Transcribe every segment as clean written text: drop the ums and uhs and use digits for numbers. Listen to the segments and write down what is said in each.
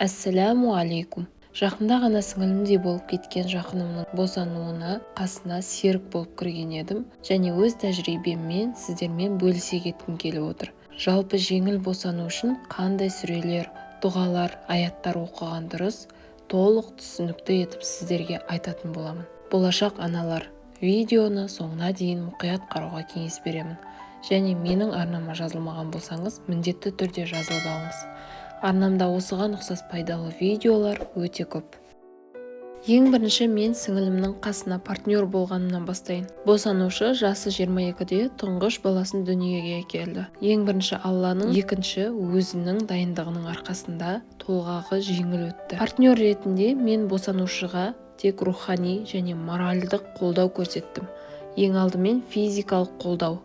Әссәләму алейкум! Жақында ғана сіңілімдей болып кеткен жақынымның босануына қасына серік болып кірген едім және өз тәжірибеммен сіздермен бөлісе кеткім келіп отыр. Жалпы жеңіл босану үшін қандай сүрелер, дұғалар, аяттар оқыған дұрыс, толық түсінікті етіп сіздерге айтатын боламын. Болашақ аналар, видеоны соңына дейін мұқият қарауға кеңес беремін. Және менің арнама жазылмаған болсаңыз, міндетті түрде жазылып алыңыз. Арнамда осыған ұқсас пайдалы видеолар өте көп. Ең бірінші мен сіңілімнің қасына партнер болғанымнан бастайын. Босанушы жасы 22-де тұңғыш баласын дүниеге әкелді. Ең бірінші Алланың, екінші өзінің дайындығының арқасында толғағы жеңіл өтті. Партнер ретінде мен босанушыға тек рухани және моральдық қолдау көрсеттім. Ең алдымен физикалық қолдау.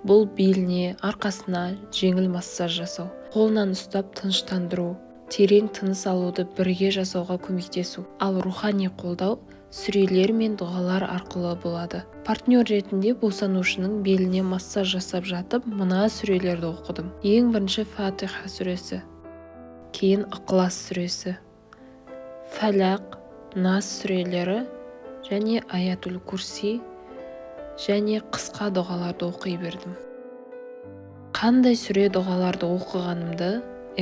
Бұл беліне, арқасына жеңіл массаж жасау, қолынан ұстап тыныштандыру, терең тыныс алуды бірге жасауға көмектесу. Ал рухани қолдау сүрелер мен дұғалар арқылы болады. Партнер ретінде босанушының беліне массаж жасап жатып, мына сүрелерді оқыдым. Ең бірінші Фатиха сүресі, кейін Ықылас сүресі, Фәлақ, Нас сүрелері және Аятул Курси және қысқа дұғаларды оқи бердім. Қандай сүре дұғаларды оқығанымды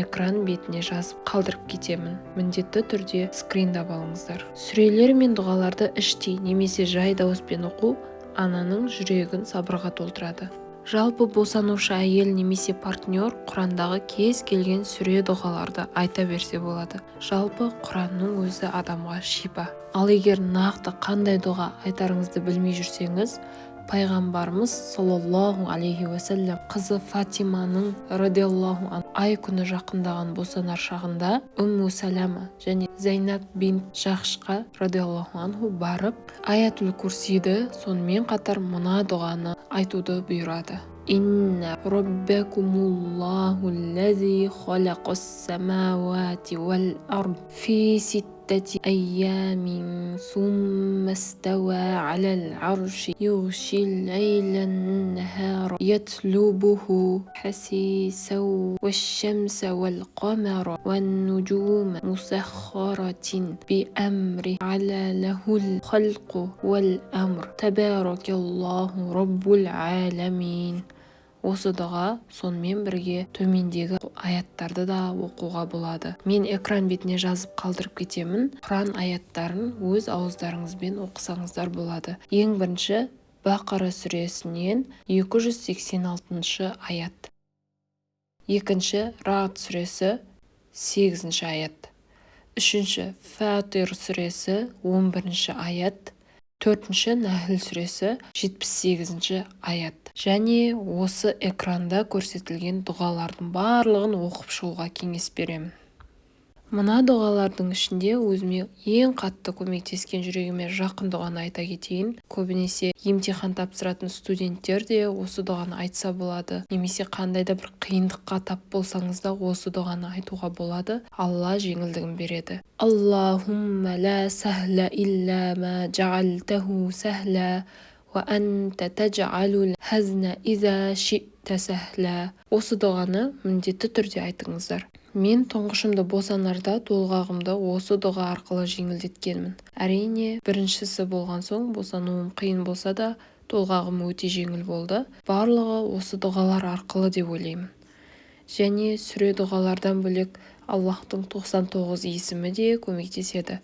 экран бетіне жазып қалдырып кетемін. Міндетті түрде скриндап алыңыздар. Сүрелер мен дұғаларды іштей немесе жай дауыспен оқу ананың жүрегін сабырға толтырады. Жалпы босанушы әйел немесе партнер Құрандағы кез келген сүре дұғаларды айта берсе болады. Жалпы Құранның өзі адамға шипа. Ал егер нақты қандай дұға айтарыңызды білмей жүрсеңіз, пайғамбарымыз саллаллаху алейхи уассалам қызы Фатиманың радиаллаху ан ай күні жақындаған босанар шағында Умму Салама және Зайнаб бинт Жахшқа радиаллаху анху барып, Аятул Курсиді, сонымен қатар мына дұғаны айтуды бұйырады. Инна роббакумуллаху аллази халақас самауати вал ард фи ситтати айямин сумма истауа алал арши юғшил лайла нахара ятлубуху хасисан ваш-шамса вал-қамара ван-нуджума мусаххаратин би-амри аля лахул халқу вал-амр табаракаллаху раббул аламин. Осы дұға, сонымен бірге төмендегі аяттарды да оқуға болады. Мен экран бетіне жазып қалдырып кетемін. Құран аяттарын өз ауыздарыңызбен оқысаңыздар болады. Ең бірінші Бақара сүресінен 286 аят. Екінші Рағд сүресі 8 аят. Үшінші Фатир сүресі 11 аят. Төртінші Нәхіл сүресі 78 аят. Және осы экранда көрсетілген дұғалардың барлығын оқып шығуға кеңес беремін. Мына дұғалардың ішінде өзіме ең қатты көмектескен, жүрегіме жақын дұғаны айта кетейін. Көбінесе емтихан тапсыратын студенттер де осы дұғаны айтса болады. Немесе қандай да бір қиындыққа тап болсаңыз да осы дұғаны айтуға болады. Алла жеңілдігін береді. Аллахумма ла сахла илля ма жа'алтаху сахла уа анта таж'алул хазна иза ши'та сахла. Осы дұғаны міндетті түрде айтыңыздар. Мен тұңғышымды босанарда толғағымды осы дұға арқылы жеңілдеткенмін. Әрине, біріншісі болған соң босануым қиын болса да, толғағым өте жеңіл болды. Барлығы осы дұғалар арқылы деп ойлаймын. Және сүре дұғалардан бөлек Аллаһтың 99 есімі де көмектеседі.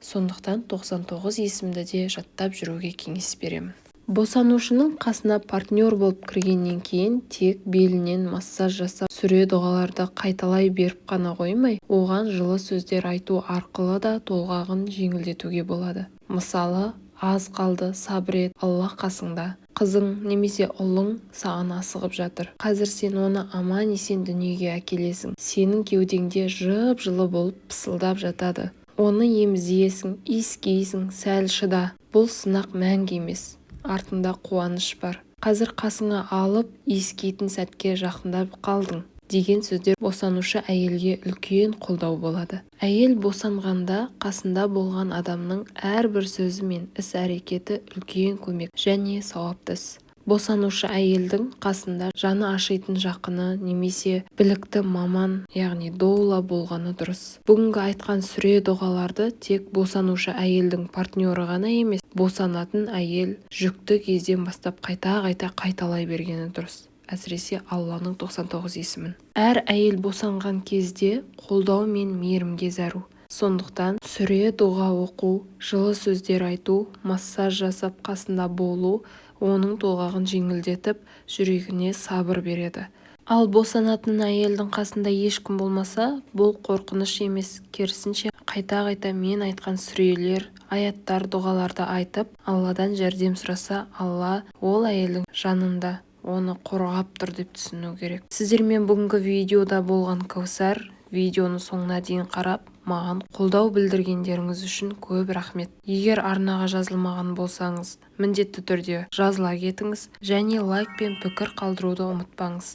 Сондықтан 99 есімді де жаттап жүруге кеңес беремін. Босанушының қасына партнер болып кіргеннен кейін тек белінен массаж жасап, сүре дұғаларды қайталай беріп қана қоймай, оған жылы сөздер айту арқылы да толғағын жеңілдетуге болады. Мысалы, аз қалды, сабыр ет, Алла қасыңда. Қызың немесе ұлың саған асығып жатыр. Қазір сен оны аман-есен дүниеге әкелесің. Сенің кеудеңде жып-жылы болып пысылдап жатады. Оны емізесің, иіскейсің, сәл шыда. Бұл сынақ мәңгі емес. Артында қуаныш бар. Қазір қасыңа алып, иіскейтін сәтке жақындап қалдың деген сөздер босанушы әйелге үлкен қолдау болады. Әйел босанғанда қасында болған адамның әрбір сөзі мен іс-әрекеті үлкен көмек және сауапты іс. Босанушы әйелдің қасында жаны ашитын жақыны немесе білікті маман, яғни доула болғаны дұрыс. Бүгінгі айтқан сүре дұғаларды тек босанушы әйелдің партнері ғана емес, босанатын әйел жүкті кезден бастап қайта-қайта қайталай бергені дұрыс. Әсіресе Алланың 99 есімін. Әр әйел босанған кезде қолдау мен мейірімге зәру. Сондықтан сүре дұға оқу, жылы сөздер айту, массаж жасап қасында болу оның толғағын жеңілдетіп, жүрегіне сабыр береді. Ал босанатын әйелдің қасында ешкім болмаса, бұл қорқыныш емес, керісінше қайта-қайта мен айтқан сүрелер, аяттар, дұғаларды айтып, Алладан жәрдем сұраса, Алла ол әйелдің жанында оны қорғап тұр деп түсіну керек. Сіздермен бүгінгі видеода болған Кәусар. Видеоны соңына дейін қарап, маған қолдау білдіргендеріңіз үшін көп рахмет. Егер арнаға жазылмаған болсаңыз, міндетті түрде жазыла кетіңіз және лайк пен пікір қалдыруды ұмытпаңыз.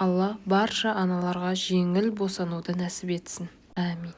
Алла барша аналарға жеңіл босануды нәсіп етсін. Әмин.